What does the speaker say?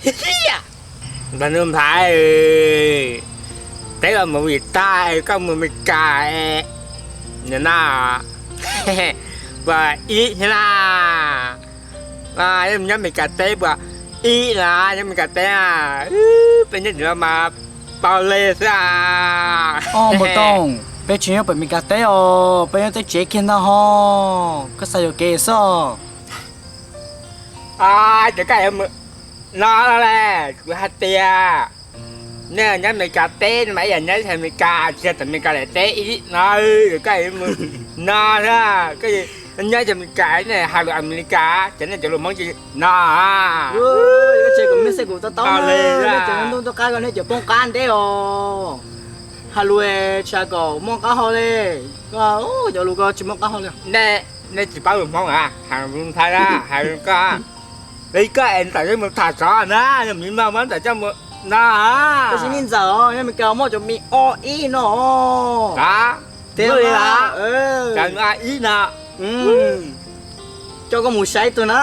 Npawg Nuj Nplhaib, teb los mus Vim tag, koj mus Amelikas no, puas ib thiab na? Nyob Amelikas teb puas ib na? Nyob Amelikas teb na, peb nyob tim no mas tau li xwb a. Os, Npawg Tooj, peb tsis nyob pem Amelikas teb os, peb nyob teb tsev kiag ntag ho, koj xav yuam kev xwb. Ces koj yuav mus no los, kuv hais tias nej nyob Amelikas teb no mas ib yam nyob Amelikas, tsis yog tim Amelikas daim teb ib no, koj yuav mus no thiab, koj nyob Amelikas nej hais lus Amelikas ces nej cov lus Hmoob tsis no. Kuv mej xej kuv tau tau li, nej cov ntuj tub qab ko nej cov poob qab nteb os. Hais lus tsis hais kom muaj qab hau li, cov lus ko tsis muaj qab hau li. Nej tsis paub lus Hmoob a, hais lus Thaib na, hais lus koj. Li koj es tam sim mus tham tsov na, yog miv mas muab ntawm coj mus no. Koj tsis me ntxawm os, yog Amelikas muaj cov me o ib no. Tiag li, cov a ib no, coj koj mus saib tug na.